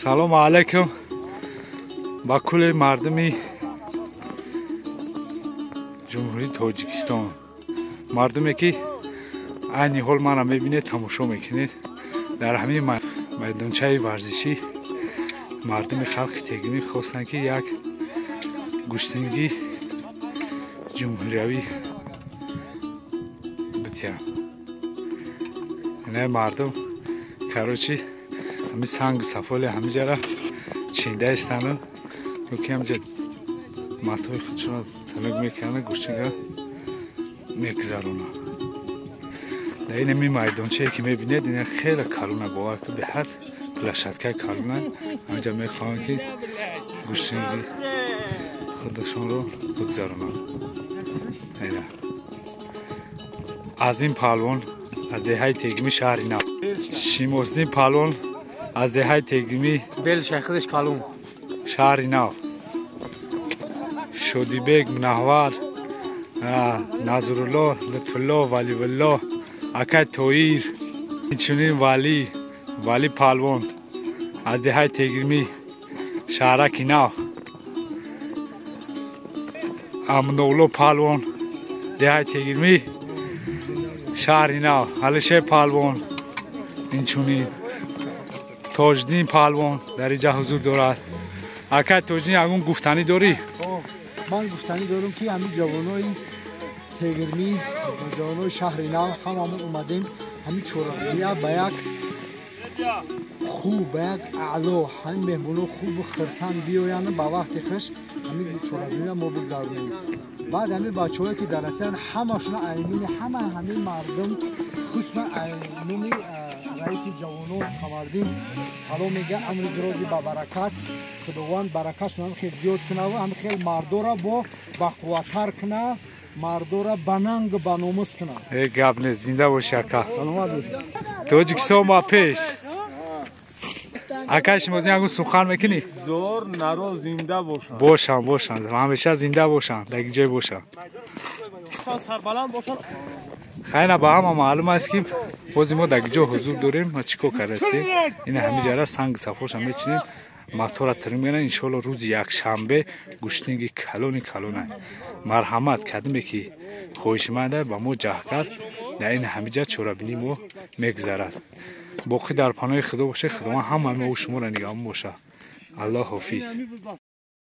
Салому алайкум ба кулли мардуми Ҷумҳурии Тоҷикистон, мардуме ки айни ҳол мана мебинед, тамошо мекунед. Дар ҳамин майдончаи варзишӣ мардуми халқи Тегимӣ хостанд, ки як гӯштингии ҷумҳуриявӣ битиҳанд. Ина мардум, короче, ҳамин санги сафоли ҳамиҷара чинда истану ки ҳамҷа матои худшонро тунук мекунанд, гӯштинга мегузаронанд. Дар ин ҳамин майдончае ки мебинед, ина хеле калона, бовар ки беҳад площадкаи калона. Ҳаминҷа мехоҳанд, ки гӯштинги худашонро бигузаронанд. Ина Азим паҳлвон аз деҳаи Тегимӣ, шаҳри Нав, Шимосдин паҳлвон аз деҳаи Тегимӣ, бел шайхидиш калун, шаҳри Нав, Шодибек, Мунаввар, Назрулло, Лутфулло, Валивулло, акай Тоир, инчунин Валӣ, Валӣ паҳлвон аз деҳаи Тегимӣ, шаҳраки Нав, Аминулло паҳлвон, деҳаи Тегимӣ, шаҳри Нав, Алишер паҳлвон, инчунин Тоҷиддин паҳлвон дар инҷа ҳузур дорад. Акай Тоҷиддин, ягон гуфтанӣ дорӣ? Ман гуфтанӣ дорам, ки ҳамин ҷавонои Тегирмӣ ва ҷавонои шаҳри Нав ҳамамон омадем ҳамин чорабиния ба як хуб, ба як аъло, ҳамин меҳмоно хубу хирсанд биёянд, ба вақти хуш ҳамин чорабиния мо бигзаронем. Баъд ҳамин бачаҳое ки дар Россиян, ҳамашона айнуми ҳама ҳамин мардум, хусусан айнуми раиси ҷавонон Қамардин салом мега. Амри дирози ба баракат, Худованд баракатшон ҳам хел зиёд кунаву ҳам хел мардора бо бақувваттар куна, мардора ба нангу ба номус куна. Э, гап нест, зинда боши, ака. Саломат бошед. Тоҷикистон ба пеш! Акай Шимозин, ягон сухан мекунӣ? Зор наро, зинда бошанд. Бошанд, бошанд, ҳамеша зинда бошанд, дар ҷой бошанд. Сарбаланд бошанд. Хайна, ба ҳама маълум аст, ки бози мо дар ҷо ҳузур дорем ва чӣ кор кардастем. Ина ҳамиҷара санги сафоша мечинем, матора тирм мекунем. Иншоалло, рӯзи якшанбе гӯштинги калони калона. Марҳамат, кадиме ки хоҳишманда, ба мо ҷаҳкар. Дар ин ҳамиҷа чорабинии мо мегузарад. Боқӣ дар паноҳи Худо бошед. Худованд ҳамаи мо шуморо нигаҳбон бошад. Аллоҳ ҳофиз.